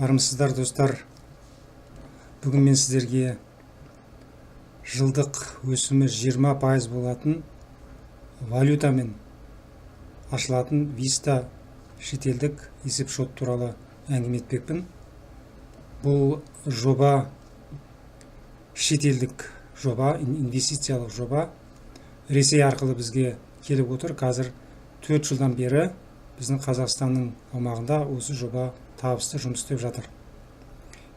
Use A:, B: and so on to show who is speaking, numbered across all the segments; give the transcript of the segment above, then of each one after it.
A: Армысыздар, достар! Бүгін мен сіздерге жылдық өсімі 20% болатын валютамен ашылатын Виста шетелдік есепшот туралы әңгіме етпекпін. Бұл жоба шетелдік жоба, инвестициялық жоба, Ресей арқылы бізге келіп отыр. Қазір 4 жылдан бері біздің Қазақстанның аумағында осы жоба табысты жұмыс істеп жатыр.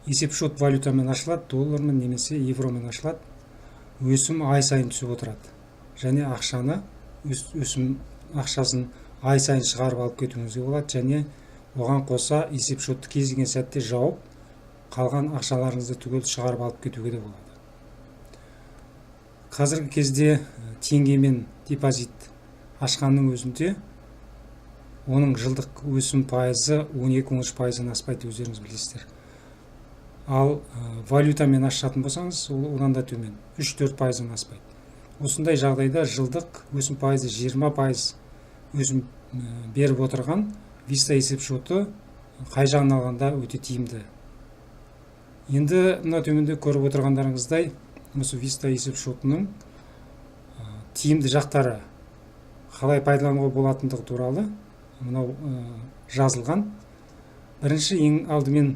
A: Есепшот валютамен ашылады, доллармен немесе евромен ашылады. Өсім ай сайын түсіп отырады және ақшаны, өсім ақшасын ай сайын шығарып алып кетуіңізге болады және оған қоса есепшотты кез келген сәтте жауып, қалған ақшаларыңызды түгел шығарып алып кетуге де болады. Қазіргі кезде теңгемен депозит ашқанның өзінде оның жылдық өсім пайызы 12-13 пайыздан аспайды, өздеріңіз білесіздер. Ал валютамен ашатын болсаңыз, ол одан да төмен, 3-4 пайыздан аспайды. Осындай жағдайда жылдық өсім пайызы 20% өсім беріп отырған Виста есепшоты қай жағын алғанда өте тиімді. Енді мына төменде көріп отырғандарыңыздай, осы Виста есепшотының тиімді жақтары, қалай пайдалануға болатындығы туралы мынау жазылған. Бірінші, ең алдымен,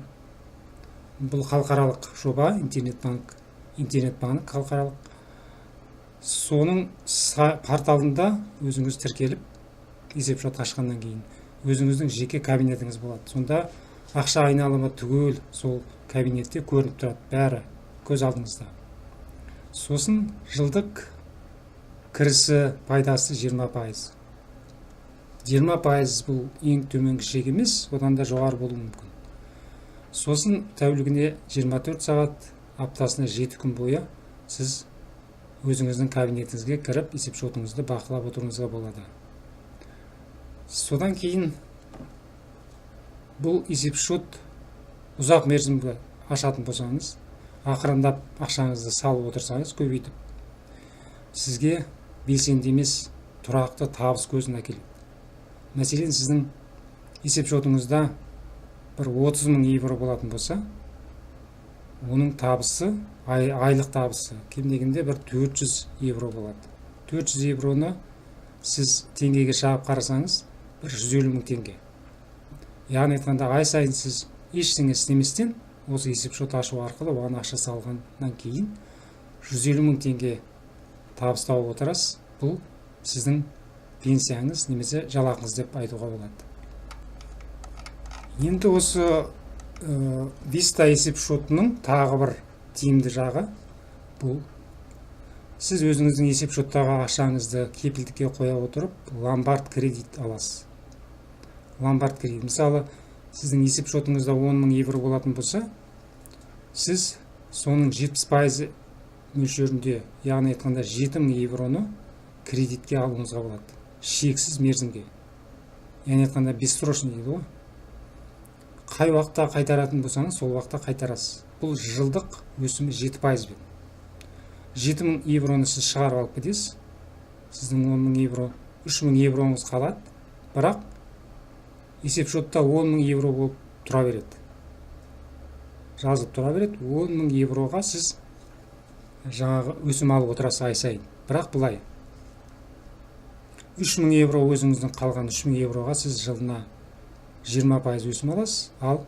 A: бұл халықаралық жоба, интернет банк, интернет банк халықаралық. Соның порталында өзіңіз тіркеліп, есепшот ашқаннан кейін өзіңіздің жеке кабинетіңіз болады. Сонда ақша айналымы түгел сол кабинетте көрініп тұрады, бәрі көз алдыңызда. Сосын жылдық кірісі, пайдасы 20%. 20% бұл ең төменгі шек емес, одан да жоғары болуы мүмкін. Сосын тәулігіне 24 сағат, аптасына 7 күн бойы сіз өзіңіздің кабинетіңізге кіріп, есепшотыңызды бақылап отыруыңызға болады. Содан кейін бұл есепшот ұзақ мерзімге ашатын болсаңыз, ақырындап ақшаңызды салып отырсаңыз, көбейтіп, сізге белсенді емес, тұрақты табыс көзін әкеледі. Мәселен, сіздің есепшотыңызда бір 30 мың евро болатын болса, оның табысы, айлық табысы кем дегенде бір 400 евро болады. 400 евроны сіз теңгеге шағып қарасаңыз, бір 150 мың теңге. Яғни айтқанда, ай сайын сіз ештеңе істеместен осы есепшот ашу арқылы, оған ақша салғаннан кейін 150 мың теңге табыс тауып отырасыз. Бұл сіздің пенсияңыз немесе жалақыңыз деп айтуға болады. Енді осы Виста есепшотының тағы бір тиімді жағы: бұл сіз өзіңіздің есепшоттағы ақшаңызды кепілдікке қоя отырып, ломбард кредит аласыз. Ломбард кредит, мысалы, сіздің есепшотыңызда 10 мың евро болатын болса, сіз соның 70% мөлшерінде, яғни айтқанда, 7 мың евроны кредитке алуыңызға болады шексіз мерзімге, яғни айтқанда, бессрочный дейді ғой. Қай уақытта қайтаратын болсаңыз, сол уақытта қайтарасыз. Бұл жылдық өсімі 7%-бен. 7 мың евроны сіз шығарып алып кетесіз, сіздің 10 мың евро, 3 мың евроңыз қалады, бірақ есепшотта 10 мың евро болып тұра береді, жазылып тұра береді. 10 мың евроға сіз жаңағы өсім алып отырасыз ай сайын. Бірақ былай, 3 мың евро, өзіңіздің қалған 3 мың евроға сіз жылына 20% өсім аласыз. Ал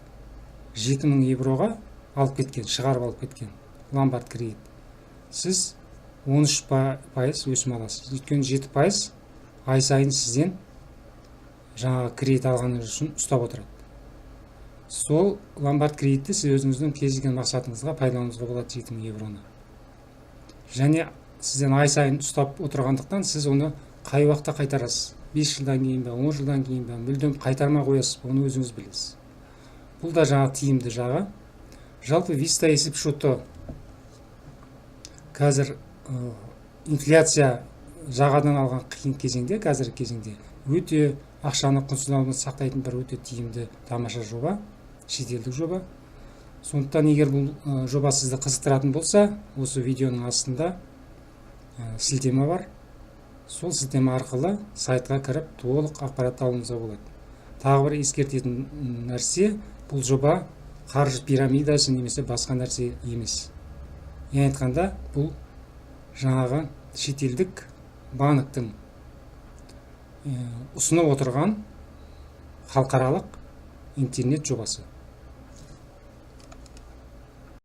A: 7 мың евроға алып кеткен, шығарып алып кеткен ломбард кредит, сіз 13% өсім аласыз, өйткені 7% ай сайын сізден жаңағы кредит алғаныңыз үшін ұстап отырады. Сол ломбард кредитті сіз өзіңіздің кез келген мақсатыңызға пайдалануыңызға болады 7 мың евроны. Және сізден ай сайын ұстап отырғандықтан, сіз оны қай уақытта қайтарасыз, 5 жылдан кейін бе, 10 жылдан кейін бе, мүлдем қайтармай қоясыз ба, оны өзіңіз білесіз. Бұл да жаңағы тиімді жағы. Жалпы, Виста есепшоты қазір инфляция жағадан алған қиын кезеңде, қазіргі кезеңде өте ақшаны құнсызданудан сақтайтын бір өте тиімді, тамаша жоба, шетелдік жоба. Сондықтан егер бұл жоба сізді қызықтыратын болса, осы видеоның астында сілтеме бар. Сол сілтеме арқылы сайтқа кіріп, толық ақпарат алуыңызға болады. Тағы бір ескертетін нәрсе: бұл жоба Қаржы пирамидасы немесе басқа нәрсе емес. Яғни айтқанда, бұл жаңағы шетелдік банктің ұсынып отырған халықаралық интернет жобасы.